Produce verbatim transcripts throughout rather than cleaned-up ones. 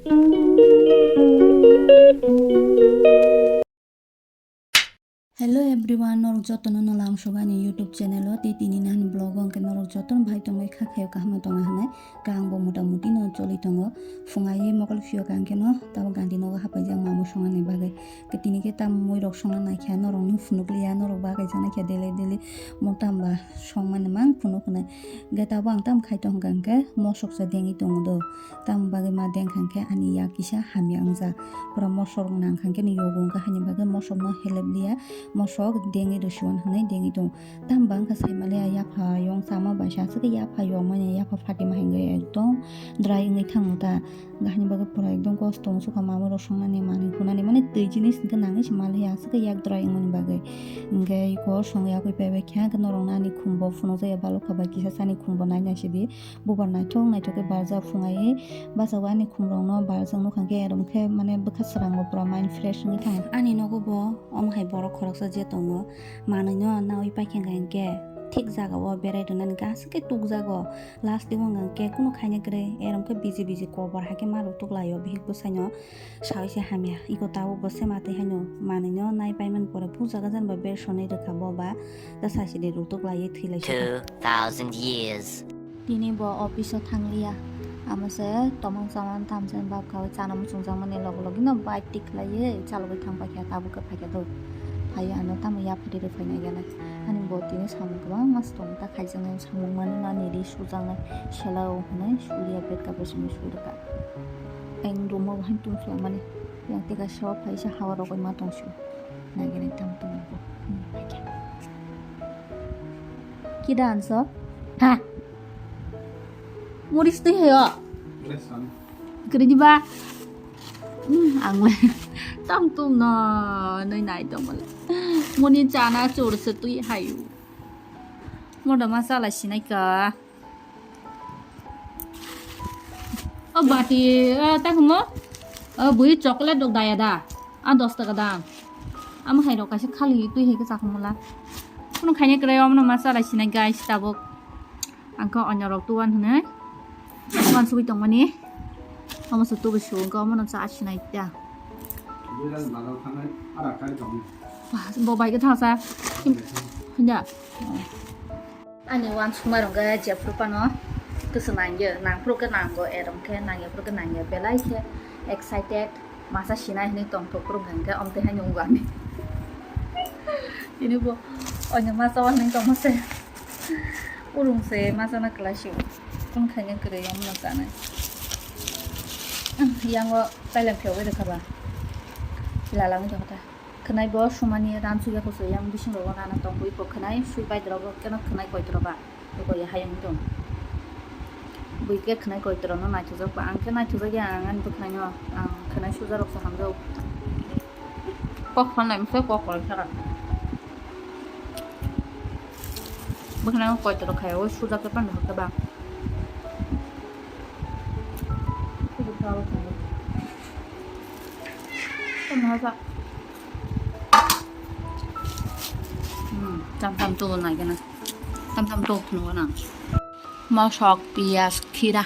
Hello everyone, norok jotono no lamsok ani YouTube channel o, tei tini nani vlog o hwnkhe norok jotono bai tongbai kha khayo kaham tongna hwnwi. Khe ang bo mota muti no choli tongo, phungai mokol phiyok ang khe no tamo gandhi nogo hapaijak mamo songani bagwi. Khe tini khe tamo mui rok songna naikha, norok no phunuk liya, norok bagwi jana khe daily daily mo tamba songmani mang phunuk hwnwi. Hwnkhe tabo ang tamo khai tong hwnkha hwnkhe mosok se dengwi tongo do. Tamo bagwi ma deng kha khe ani yak kisa hamya wngjak. Pura mosok rok nang kha khe ni yogo wngkha, haini bagwi mosok no helep liya, mosok dengwi rwsiwan hwnwi dengwi tongo. Tamo ba wngkha saimaliya, yapha yong chama bai sa, aswk khe yapha yong mani, yapha phatima hai wngwi ekdom dry wngwi thango ta. Haini bagwi pura ekdom kosto wng sukha, mamo rok songnani, manwi hunani, mane twi jinis hwnkhe nangwi se maliya, aswk khe yak dry wngmani bagwi. Hwnkhe iko songwi yakwi paibai kha, hwnkhe norok no ani khumbo phunukjak ya balokha bai kisa chani khumbo naina sidi. Bubar naithok naithok khe barjak phungai, bachao ani khumrokno barjak nukha khe, erom khe mane bwkha swrango pura mind fresh wngwi thango. Ani nogo bo omo hai borok khoroksa je tongo, manwino naui paikha hwnkhe thik jagao berai rwnani aswk khe tukjago. Last o hwnkhe kunu khaina kwrwi, erom khe biji biji kobor hai khe ma rwtuk laio bihik bwsaino. Sawi se hamya, iko tabuk bo se matwi haino manwino nai paimani pore puja gajan ba bersonwi rwkha bo ba ta sasidi rutuk laiwi thwi lai sukha. Two thousand years. Tini bo office o thangliya, amo se tomang chamani tamsani bab khawi chana muchungjak mani logi logi no bike tik khlaiwi chalogwi thang paikha, tabuk khe phaikha do. Phaiwi ano tamo yaphari rw phaina gana. Ani bo tini samung kwbangma se tongo ta khaijaknai, samung mani nani ri sujaknai sela o hwnwi suliya bed kapra simi sui rwkha. Ang room o bahai tong sulamani. Yang tei kaisa o phaisa hawa rogwi ma tong sio. Nagini tam tongo bo. Hmm, paikha. Kida anso? Ha? Moris twi hayo? Moris san. Kwrwi di ba? Hmm, ang le tam tung no, nui nai tong le. Moni chana chor se twi hayo. Moda ma chala sinai ka. O bati, o, ta hwnmo? O, bui chocolate rok daya da. A dos taka dam. Amo hai rok kaisa khali twi hai khe chakmala. Kuno khaina kwrwi omono ma chalai sinai guys tabuk. Ang khe onyo rok tuan hwnwi. Tuan sugui tongmani. Omo se tubu su, ang khe omono cha sinai ta. Bo bai khe thangsa. Hwnda. Ani uansukma rok khe jephru phano kwchwng nangya, nangphru khe nango, erom khe nangya phru khe nangya, belai khe excited, masa sinai hinwi tongthok phru hwnkhe omtwi haino wngo ani. Tini bo oino masa o hinwi tongma se, urung se masa no kwlai sio, kung khaina kwrwi omono chanai. Yango tailam phiyogwi rwkha ba, lalangwi tongkha ta. Khwnai bo sumani ran suya kusu yang bising rogo nana tongwi bo khwnai sui pai drogo keno khwnai koi droba. Eko ya hayung tong. Bui ke khwnai koi drono naithojak ba ang khe naithojak ya ang ani bwkhwnai no ang khwnai suja rok sa hamjao. Kok khon lai mse kok koi sara. Bwkhwnai koi tro khai o suja ke pan hokta ba. Tamo sa. Hmm, tam tam tu nai gana. Tam tam tu phunu gana. Mosok, piyaj, khira.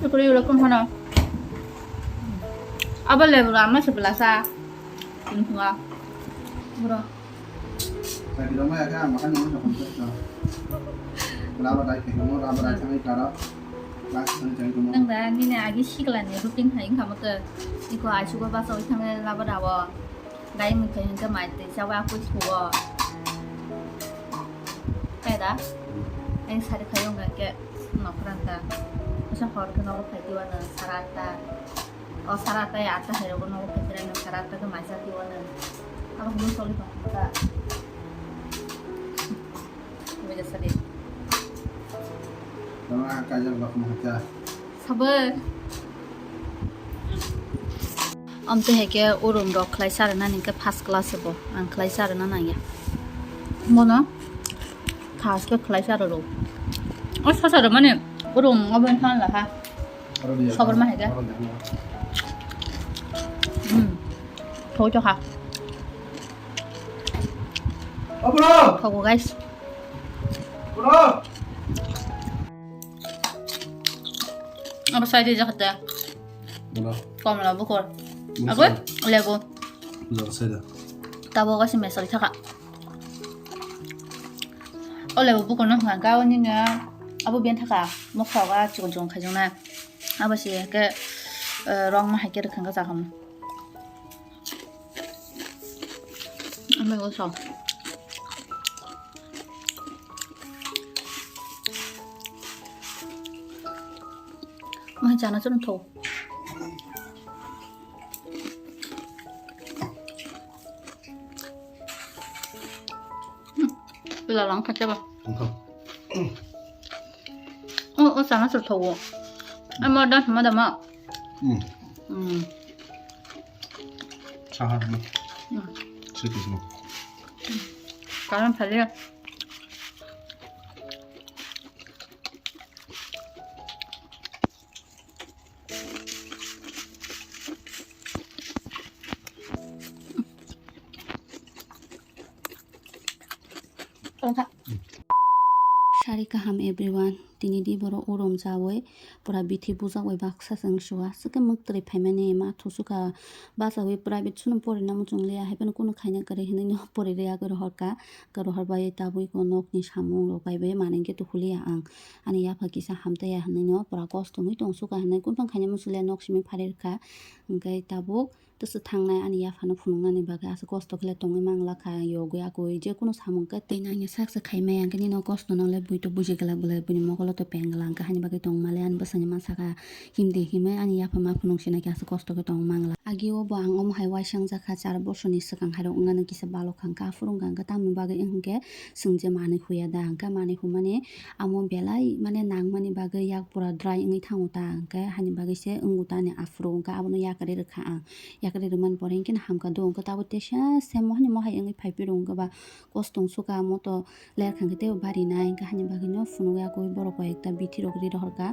Ekore ekore kun hana. Aba lebu ama se belasa. Kun hua. Bro. Laba dai khe mo laba dai thangwi kara. Class thang chang mo. Nang da nini agi sikla ni routine hai wngkha mo to. Iko aisugo basa oi thangwi laba dawo. Gai mui khai hwnkhe mai twi chawi akui thuo. Kai da? Ang sari khai wngkha khe nokra ta. Masa hor khe nogo phai diwa na sara ta. O sara tai atta hai rogo nogo khe sira no sara ta khe maisa ti wano. Abo hum soli pa ta. Weda sari. Tama kajal bak mo ta. Sabar. Amte hai khe urum rok khlai sarana ni khe first class bo ang khlai sarana nangya. Bono khas khe khlai saro ro. O sasa ro mane urum obo than la ha. Sabar ma hai khe. Hmm. Thoi to ha. Thogo guys. Abo sai di jakha te. Wala. Komla bukur. Wala. Abo sai. Lebu. Wala sai da. Tabo kasi mesal thaka. O lebu bukur no hwnka ga o nini abo biyan thaka. Mokha ga chikon chikon khaijong na. Abo si ke, eh, rong ma hai ke rwkha ga jakha. Amai go so. Mai chana chun tho. Hmm. Pila lang khacha ba. Tongkha. O, o chana chun tho. Ai mo dan ma da ma. Hmm. Hmm. Saha ma. Hmm. Sweet is mo. Karam phale. Sari kaham everyone, tini di borok urom chawi pura bithi bujak bai baksa chwng suwa, swkhe mwktwrwi phaimani ma thusuka bachawi private swnam porinani muchung liya, haiphano kunu khaina kwrwi hinwi no pori rwya kwrwi horkha, kwrwi horbai tabwi ko nokni samung rok bai bai manwi khe tukuliya ang, ani yapha kisa hamtaiya hinwi no pura kosto wngwi tongsuka hinwi kunu khaina muchung liya nok simi pharwi rwkha, hwnkhe tabuk. Tesa thangnai ani yaphano phunuknani bagwi aswk kosto khle tongwi manglakha, yogwi akwi je kunu samung khe tei nangya sak sak khai maya hwnkhe nini o kosto no le bui to buji glak belai, buini mokolo to peng glak hwnkhe hani bagwi tong male ani bwsani ma saka himdi himwi ani yapha ma phunuk sina khe aswk kosto khe tong mangla. Agi o bo ang omo hai waisang jakha char bosor ni swkang hai rok wngna no kisa balo kha hwnkhe aphuru wngkha hwnkhe tamoni bagwi wngkhe chwng je manwi huya da hwnkhe manwi humani amo belai mane nangmani bagwi yak pura dry wngwi thango ta hwnkhe hani bagwi se wngo ta ani aphuru hwnkhe abono yakarwi rwkha ang. Yakarwi rwmani pore hinkhe no hamkha do, hwnkhe tabuk teisa se mohani mohai wngwi phai phiro hwnkhe ba kosong suka moto ler kha hwnkhe teibo barinai, hwnkhe hani bagwino phunugwi akwi borok koi ekta bithi rok ri rohorkha,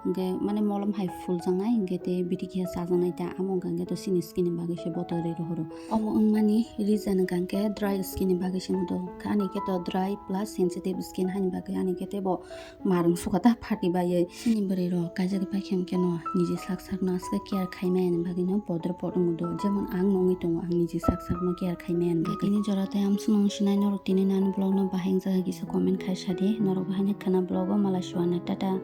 hwnkhe mane molom hai phuljaknai, hwnkhe tei bithi khe chajaknai ta, amo wngkha hwnkhe to chini skin ni bagwi se bottle ri rohoro. Omo wngmani reason wngkha hwnkhe dry skin ni bagwi se wngkha, ani khe to dry plus sensitive skin hani bagwi ani khe teibo Marwng sukha ta pharti baiwi. Chini bwrwi rok kaijak pai khe hwnkhe no niji sak sak no aswk care khai maya ni bagwi no bodro pot wngwi do. Jemon ang no wngwi tongo, ang niji sak sak no care khai maya ni bagwi. Tini jora tei amsong wng sinai norok tini nani vlog no bahai wng jakha kisa comment khai sadi. Norok bahai no khwna vlog o malai suana, tata.